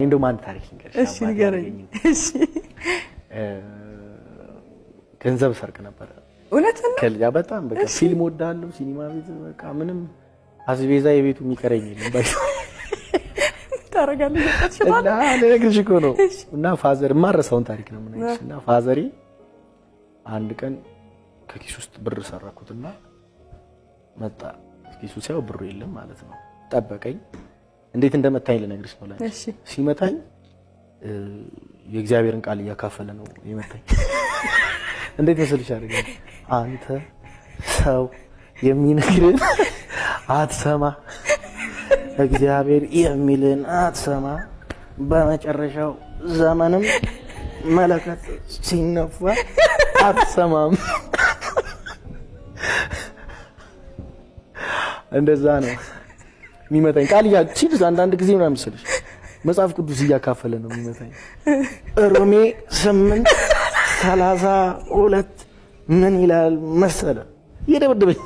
እንደውም አንድ ታሪክ ልንገርሽ። እሺ ንገረኝ። እሺ። ገንዘብ ሰርቅ ነበረ። እውነትን ነው? ከልጃ በጣም በቃ ፊልም ወዳለሁ፣ ሲኒማ ቤት በቃ ምንም አስቤዛ የቤቱ የሚቀረኝ የለም። ታደርጋለህ? እና ልነግርሽ እኮ ነው። እና father የማረሳውን ታሪክ ነው የምነግርሽ። እና father ኤ አንድ ቀን ከኪስ ውስጥ ብር ሰረኩትና መጣ። ኪሱ ሳይው ብሩ የለም ማለት ነው። ጠበቀኝ። እንዴት እንደመታኝ ልነግርሽ ነው። ላንቺ ሲመታኝ የእግዚአብሔርን ቃል እያካፈለ ነው የመታኝ። እንዴት መሰልሽ አደረገኝ። አንተ ሰው የሚነግርን አትሰማ፣ እግዚአብሔር የሚልን አትሰማ፣ በመጨረሻው ዘመንም መለከት ሲነፋ አትሰማም። እንደዛ ነው የሚመታኝ። ቃል ሲል አንዳንድ ጊዜ ምናምን መሰለሽ መጽሐፍ ቅዱስ እያካፈለ ነው የሚመታኝ። ሮሜ 8:32 ምን ይላል መሰለ እየደበደበኝ።